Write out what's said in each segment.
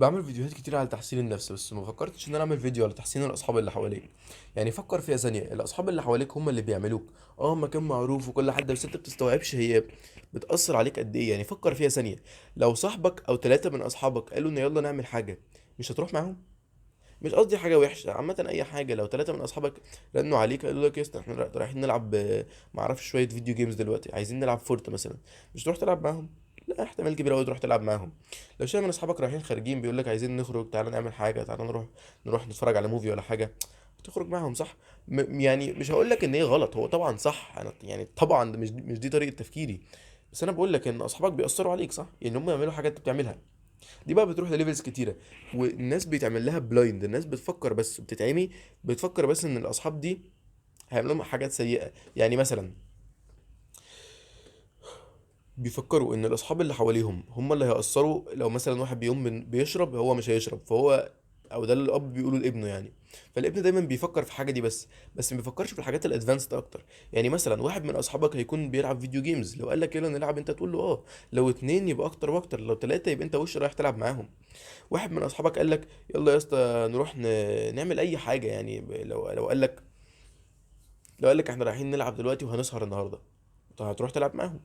بعمل فيديوهات كتير على تحسين النفس، بس ما فكرتش ان انا اعمل فيديو على تحسين الاصحاب اللي حواليك. يعني فكر فيها ثانيه، الاصحاب اللي حواليك هم اللي بيعملوك. مكان معروف وكل حد، بس انت بتستوعبش هي بتاثر عليك قد ايه. يعني فكر فيها ثانيه، لو صاحبك او ثلاثة من اصحابك قالوا ان يلا نعمل حاجه، مش هتروح معاهم؟ مش قصدي حاجة وحشه، عامة اي حاجه. لو ثلاثة من اصحابك رنوا عليك قالوا لك يا اسطى احنا رايحين نلعب، معرفش شوية video games دلوقتي، عايزين نلعب فورت مثلا، مش تروح تلعب معاهم؟ لا، احتمال كبير قوي تروح تلعب معاهم. لو شوية من اصحابك رايحين خارجين بيقول لك عايزين نخرج، تعالى نعمل حاجه، تعالى نروح نتفرج على movie ولا حاجه، تخرج معاهم، صح؟ يعني مش هقول لك ان هي غلط، هو طبعا صح، انا يعني طبعا مش دي طريقه تفكيري، بس انا بقول لك ان اصحابك بيأثروا عليك، صح؟ يعني هم يعملوا حاجات انت بتعملها. دي بقى بتروح ل levels كتيره، والناس بيتعمل لها blind، الناس بتفكر بس بتتعمي، بتفكر بس ان الاصحاب دي هيعملوا لهم حاجات سيئه. يعني مثلا بيفكروا ان الاصحاب اللي حواليهم هم اللي هيأثروا. لو مثلا واحد بيقوم بيشرب، هو مش هيشرب، فهو او ده اللي الاب بيقوله لابنه يعني. فالابن دايما بيفكر في حاجة دي بس ما بيفكرش في الحاجات ال advanced اكتر. يعني مثلا واحد من اصحابك هيكون بيلعب video games، لو قال لك يلا نلعب انت تقول له اه، لو اتنين يبقى اكتر واكتر، لو تلاتة يبقى انت وش رايح تلعب معاهم. واحد من اصحابك قال لك يلا يا اسطى نروح نعمل اي حاجه، يعني لو قال لك احنا رايحين نلعب دلوقتي وهنسهر النهارده، انت هتروح تلعب معاهم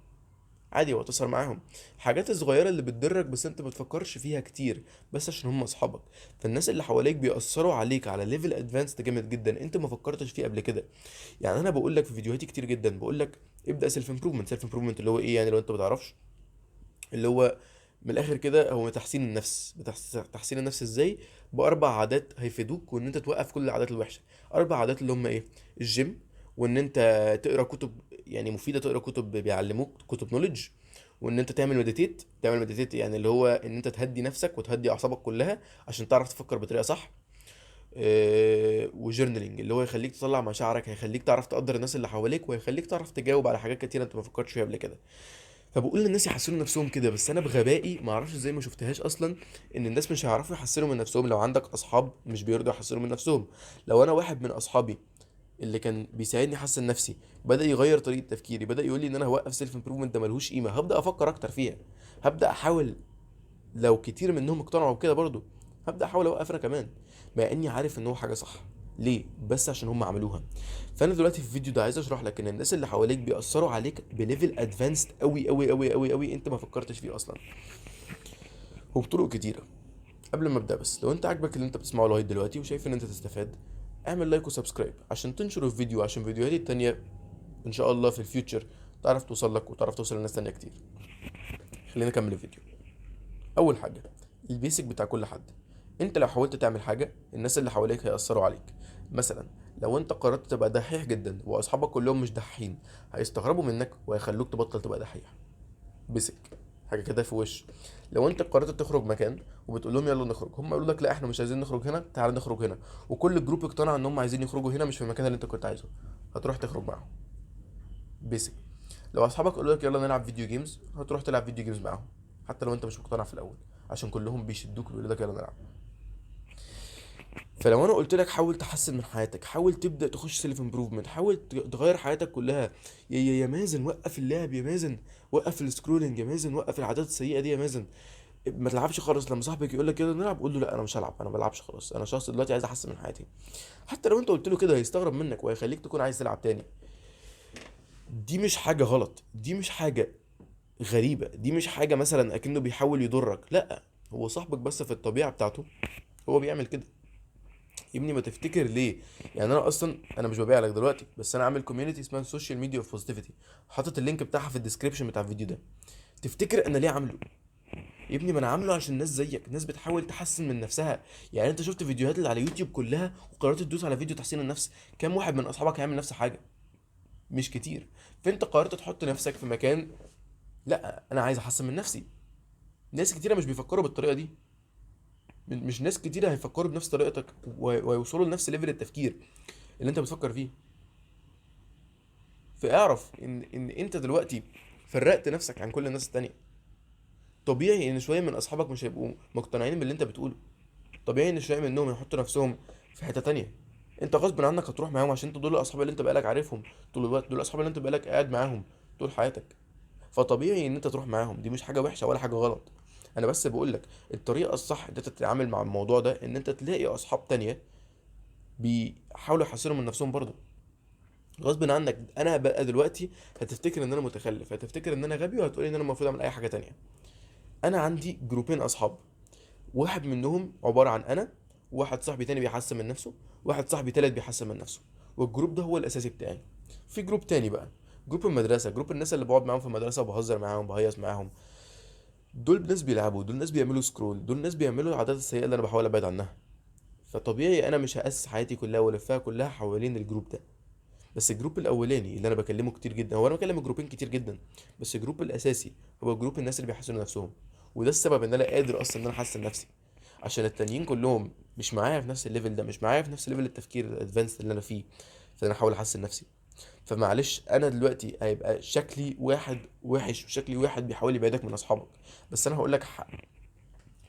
عادي وهتسهر معاهم. الحاجات الصغيرة اللي بتضرك بس انت ما بتفكرش فيها كتير، بس عشان هم اصحابك. فالناس اللي حواليك بيأثروا عليك على level advanced جامد جدا انت ما فكرتش فيه قبل كده. يعني انا بقول لك في فيديوهاتي كتير جدا، بقول لك ابدأ self improvement. self improvement اللي هو ايه يعني لو انت ما تعرفش، اللي هو من الاخر كده هو تحسين النفس. تحسين النفس ازاي؟ باربع عادات هيفيدوك، وان انت توقف كل العادات الوحشه. اربع عادات اللي هم ايه؟ الجيم، وان انت تقرا كتب يعني مفيده، تقرا كتب بيعلموك، كتب knowledge، وان انت تعمل meditate. تعمل meditate يعني اللي هو ان انت تهدي نفسك وتهدي اعصابك كلها عشان تعرف تفكر بطريقة صح. و journaling اللي هو يخليك تطلع مشاعرك، هيخليك تعرف تقدر الناس اللي حواليك، وهيخليك تعرف تجاوب على حاجات كتيرة انت ما فكرتش فيها قبل كده. فبقول للناس يحسنوا نفسهم كده، بس انا بغبائي ما اعرفش ازاي ما شفتهاش اصلا، ان الناس مش هيعرفوا يحسنوا من نفسهم لو عندك اصحاب مش بيرضوا يحسنوا من نفسهم. لو انا واحد من اصحابي اللي كان بيساعدني احسن نفسي بدا يغير طريقه تفكيري، بدا يقول لي ان انا هوقف self improvement ده ملهوش قيمة، هبدا افكر اكتر فيها، هبدا احاول. لو كتير منهم اقتنعوا بكده برضو هبدا احاول اوقف انا كمان، مع اني عارف ان هو حاجة صح. ليه؟ بس عشان هم عملوها. فانا دلوقتي في الفيديو ده عايز اشرح لك ان الناس اللي حواليك بيأثروا عليك ب level advanced قوي قوي قوي قوي قوي انت ما فكرتش فيه اصلا، وبطرق كتيرة. قبل ما ابدا، بس لو انت عاجبك اللي انت بتسمعه لغاية دلوقتي وشايف ان انت تستفاد، اعمل like و subscribe عشان تنشر الفيديو، عشان فيديوهاتي التانية ان شاء الله في ال future تعرف توصل لك وتعرف توصل لناس تانية كتير. خلينا نكمل الفيديو. اول حاجة ال basic بتاع كل حد، انت لو حاولت تعمل حاجة الناس اللي حواليك هيأثروا عليك. مثلا لو انت قررت تبقى دحيح جدا واصحابك كلهم مش دحيحين، هيستغربوا منك وهيخلوك تبطل تبقى دحيح. basic حاجة كده في وش. لو انت قررت تخرج مكان وبتقول لهم يلا نخرج، هم يقولوا لك لا احنا مش عايزين نخرج هنا، تعال نخرج هنا، وكل ال group اقتنع ان هم عايزين يخرجوا هنا مش في المكان اللي انت كنت عايزه، هتروح تخرج معاهم. basic. لو اصحابك قالوا لك يلا نلعب video games، هتروح تلعب video games معاهم حتى لو انت مش مقتنع في الاول، عشان كلهم بيشدوك ويقولوا لك يلا نلعب. فلو انا قلت لك حاول تحسن من حياتك، حاول تبدا تخش self improvement، حاول تغير حياتك كلها، يا مازن وقف اللعب، يا مازن وقف ال scrolling، يا مازن وقف العادات السيئة دي، يا مازن ما تلعبش خالص. لما صاحبك يقول لك يلا نلعب قول له لا انا مش هلعب، انا ما بلعبش خلاص، انا شخص دلوقتي عايز احسن من حياتي. حتى لو انت قلت له كده هيستغرب منك وهيخليك تكون عايز تلعب تاني. دي مش حاجة غلط، دي مش حاجة غريبة، دي مش حاجة مثلا اكنه بيحاول يضرك، لا هو صاحبك بس في الطبيعة بتاعته هو بيعمل كده. يا ابني ما تفتكر ليه؟ يعني انا اصلا انا مش ببيع لك دلوقتي، بس انا عامل community اسمها social media of positivity، حاطط ال link بتاعها في ال description بتاع الفيديو ده. تفتكر انا ليه عامله؟ يا ابني ما انا عامله عشان الناس زيك، ناس بتحاول تحسن من نفسها. يعني انت شفت فيديوهات اللي على يوتيوب كلها وقررت تدوس على فيديو تحسين النفس، كام واحد من اصحابك هيعمل نفس حاجة؟ مش كتير. فانت قررت تحط نفسك في مكان لا انا عايز احسن من نفسي. ناس كتيرة مش بيفكروا بالطريقة دي، مش ناس كتيرة هيفكروا بنفس طريقتك ويوصلوا لنفس level التفكير اللي انت بتفكر فيه. فاعرف ان انت دلوقتي فرقت نفسك عن كل الناس التانية. طبيعي ان شوية من اصحابك مش هيبقوا مقتنعين باللي انت بتقوله، طبيعي ان شوية منهم يحطوا نفسهم في حتة تانية. انت غصب عنك هتروح معاهم عشان انت دول الاصحاب اللي انت بقالك عارفهم طول الوقت، دول الاصحاب اللي انت بقالك قاعد معاهم طول حياتك، فطبيعي ان انت تروح معاهم. دي مش حاجة وحشة ولا حاجة غلط، انا بس بقول لك الطريقة الصح ان انت تتعامل مع الموضوع ده، ان انت تلاقي اصحاب تانية بيحاولوا يحسنوا من نفسهم برضه غصب عنك. انا بقى دلوقتي هتفتكر ان انا متخلف، هتفتكر ان انا غبي، وهتقولي ان انا المفروض اعمل اي حاجة تانية. انا عندي جروبين اصحاب، واحد منهم عبارة عن انا، واحد صاحبي تاني بيحسن من نفسه، واحد صاحبي تالت بيحسن من نفسه، وال group ده هو الاساسي بتاعي. في group تاني بقى، group المدرسة، group الناس اللي بقعد معاهم في المدرسة وبهزر معاهم بهيص معاهم، دول ناس بيلعبوا، دول ناس بيعملوا scroll، دول ناس بيعملوا العادات السيئة اللي انا بحاول ابعد عنها. فطبيعي انا مش هأسس حياتي كلها والفها كلها حوالين ال group ده. بس ال group الاولاني اللي انا بكلمه كتير جدا، هو انا بكلم جروبين كتير جدا، بس ال group الاساسي هو group الناس اللي بيحسنوا نفسهم، وده السبب ان انا قادر اصلا ان انا احسن نفسي، عشان التانيين كلهم مش معايا في نفس ال level ده، مش معايا في نفس level التفكير ال advanced اللي انا فيه، فانا احاول احسن نفسي. فمعلش انا دلوقتي هيبقى شكلي واحد وحش وشكلي واحد بيحاول يبعدك من اصحابك، بس انا هقول لك حق،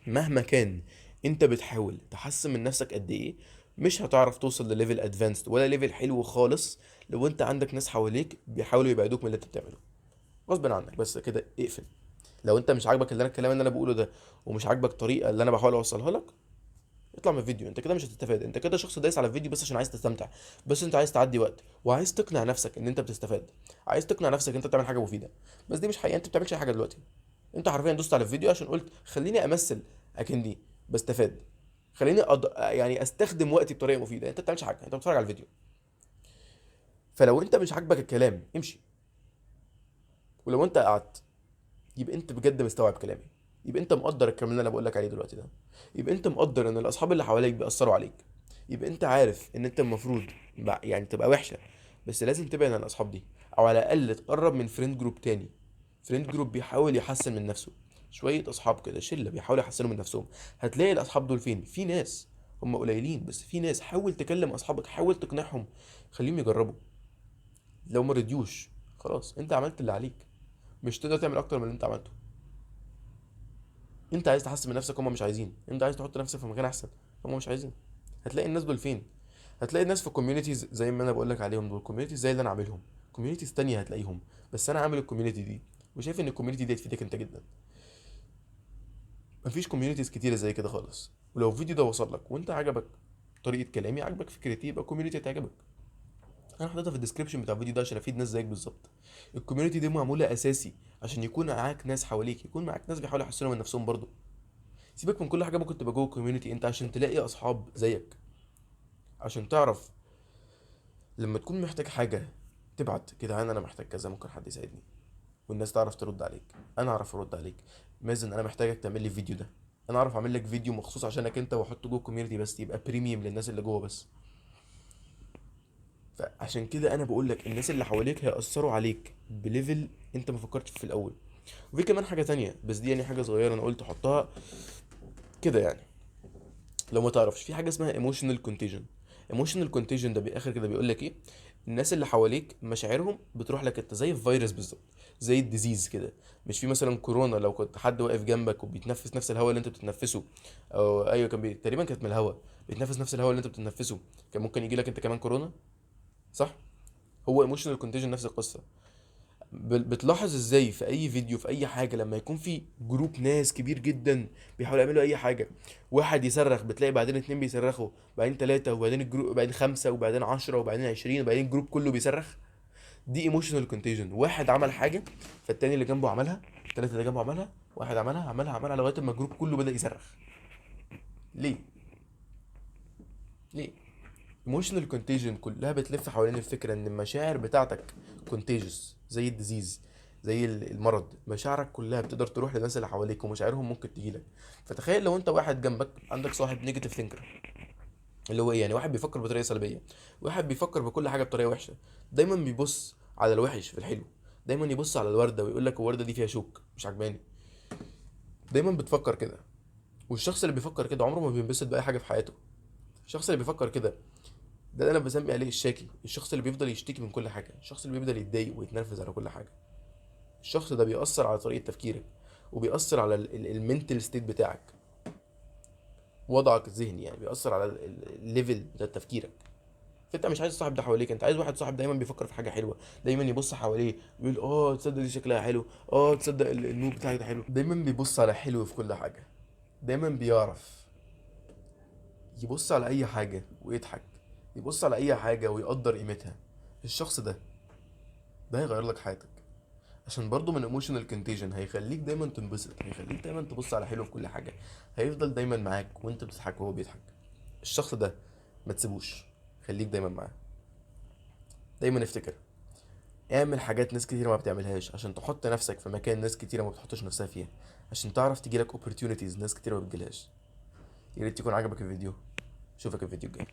مهما كان انت بتحاول تحسن من نفسك قد ايه، مش هتعرف توصل ل level advanced ولا level حلو خالص لو انت عندك ناس حواليك بيحاولوا يبعدوك من اللي انت بتعمله غصب عنك. بس كده اقفل. لو انت مش عاجبك اللي انا الكلام اللي انا بقوله ده، ومش عاجبك الطريقة اللي انا بحاول اوصلها لك، اطلع من الفيديو. انت كده مش هتستفاد، انت كده شخص دايس على الفيديو بس عشان عايز تستمتع، بس انت عايز تعدي وقت، وعايز تقنع نفسك ان انت بتستفاد، عايز تقنع نفسك ان انت بتعمل حاجة مفيدة، بس دي مش حقيقة. انت ما بتعملش اي حاجة دلوقتي، انت حرفيا دوست على الفيديو عشان قلت خليني امثل اكني بستفاد، خليني يعني استخدم وقتي بطريقة مفيدة. انت ما بتعملش حاجة، انت بتتفرج على الفيديو. فلو انت مش عاجبك الكلام امشي، ولو انت قعدت يبقى انت بجد مستوعب كلامي، يبقى انت مقدر الكلام اللي انا بقول لك عليه دلوقتي ده، يبقى انت مقدر ان الاصحاب اللي حواليك بيأثروا عليك، يبقى انت عارف ان انت المفروض يعني تبقى وحشة، بس لازم تبعد عن الاصحاب دي، او على الاقل تقرب من friend group تاني، friend group بيحاول يحسن من نفسه، شوية اصحاب كده، شله بيحاولوا يحسنوا من نفسهم. هتلاقي الاصحاب دول فين؟ في ناس هم قليلين، بس في ناس. حاول تكلم اصحابك، حاول تقنعهم، خليهم يجربوا. لو ما رضيوش خلاص انت عملت اللي عليك، مش تقدر تعمل اكتر من اللي انت عملته. انت عايز تحسن من نفسك، هم مش عايزين. انت عايز تحط نفسك في مكان احسن، هم مش عايزين. هتلاقي الناس دول فين؟ هتلاقي الناس في communities زي ما انا بقول لك عليهم دول، communities زي اللي انا عاملهم، communities تانية هتلاقيهم، بس انا عامل ال community دي وشايف ان ال community دي هتفيدك انت جدا. مفيش communities كتيرة زي كده خالص. ولو الفيديو ده وصل لك وانت عجبك طريقة كلامي، عجبك فكرتي، يبقى ال community هتعجبك. انا حاططها في ال description بتاع الفيديو ده عشان افيد ناس زيك بالظبط. ال community دي معمولة اساسي عشان يكون معاك ناس حواليك، يكون معاك ناس بيحاولوا يحسنوا من نفسهم برضو. سيبك من كل حاجة ممكن تبقى جوه ال community، انت عشان تلاقي اصحاب زيك، عشان تعرف لما تكون محتاج حاجة تبعت كده انا محتاج كذا، ممكن حد يساعدني، والناس تعرف ترد عليك، انا اعرف ارد عليك. مازن انا محتاجك تعمل لي فيديو ده، انا اعرف اعمل لك فيديو مخصوص عشانك انت واحطه جوه ال community، بس يبقى premium للناس اللي جوه بس. فعشان كده انا بقول لك الناس اللي حواليك هيأثروا عليك ب level انت ما فكرتش في الاول. وفي كمان حاجة تانية، بس دي يعني حاجة صغيرة انا قلت احطها كده، يعني لو ما تعرفش في حاجة اسمها emotional contagion. emotional contagion ده بالاخر كده بيقول لك ايه؟ الناس اللي حواليك مشاعرهم بتروح لك انت زي الفيروس بالظبط، زي ال disease كده. مش في مثلا كورونا لو كنت حد واقف جنبك وبيتنفس نفس الهواء اللي انت بتتنفسه، او ايوه كان تقريبا كانت من الهواء، بيتنفس نفس الهواء اللي انت بتتنفسه، كان ممكن يجي لك انت كمان كورونا، صح؟ هو emotional contagion نفس القصة. بتلاحظ ازاي في اي فيديو في اي حاجة لما يكون في group ناس كبير جدا بيحاولوا يعملوا اي حاجة، واحد يصرخ بتلاقي بعدين 2 بيصرخوا، بعدين 3، وبعدين ال group، بعدين 5، وبعدين 10، وبعدين 20، وبعدين ال group كله بيصرخ. دي emotional contagion. واحد عمل حاجة فالتاني اللي جنبه عملها، التالت اللي جنبه عملها، واحد عملها عملها عملها لغاية ما ال group كله بدا يصرخ. ليه؟ ليه؟ emotional contagion كلها بتلف حوالين الفكرة ان المشاعر بتاعتك contagious، زي ال disease، زي المرض. مشاعرك كلها بتقدر تروح للناس اللي حواليك ومشاعرهم ممكن تجيلك. فتخيل لو انت واحد جنبك عندك صاحب negative thinker، اللي هو ايه يعني؟ واحد بيفكر بطريقة سلبية، واحد بيفكر بكل حاجة بطريقة وحشة، دايما بيبص على الوحش في الحلو، دايما يبص على الورده ويقول لك الورده دي فيها شوك مش عجباني، دايما بتفكر كده. والشخص اللي بيفكر كده عمره ما بينبسط باي حاجة في حياته. الشخص اللي بيفكر كده ده اللي انا بسمي عليه الشاكي، الشخص اللي بيفضل يشتكي من كل حاجة، الشخص اللي بيفضل يتضايق ويتنرفز على كل حاجة. الشخص ده بيأثر على طريقه تفكيرك، وبيأثر على ال mental state بتاعك، وضعك الذهني، يعني بيأثر على ال level بتاع تفكيرك. فانت مش عايز الصاحب ده حواليك، انت عايز واحد صاحب دايما بيفكر في حاجة حلوه، دايما يبص حواليه ويقول اه تصدق دي شكلها حلو، اه تصدق النور بتاعك ده حلو، دايما بيبص على حلو في كل حاجه، دايما بيعرف يبص على اي حاجة ويضحك، يبص على اي حاجة ويقدر قيمتها. الشخص ده هيغير لك حياتك، عشان برضو من emotional contagion هيخليك دايما تنبسط، هيخليك دايما تبص على حلو في كل حاجه، هيفضل دايما معاك وانت بتضحك وهو بيضحك. الشخص ده ما تسيبوش، خليك دايما معاه. دايما افتكر اعمل حاجات ناس كتير ما بتعملهاش عشان تحط نفسك في مكان ناس كتير ما بتحطش نفسها فيها، عشان تعرف تجيلك opportunities ناس كتير ما بتجيلهاش. يا ريت يكون عجبك الفيديو، اشوفك الفيديو الجاي.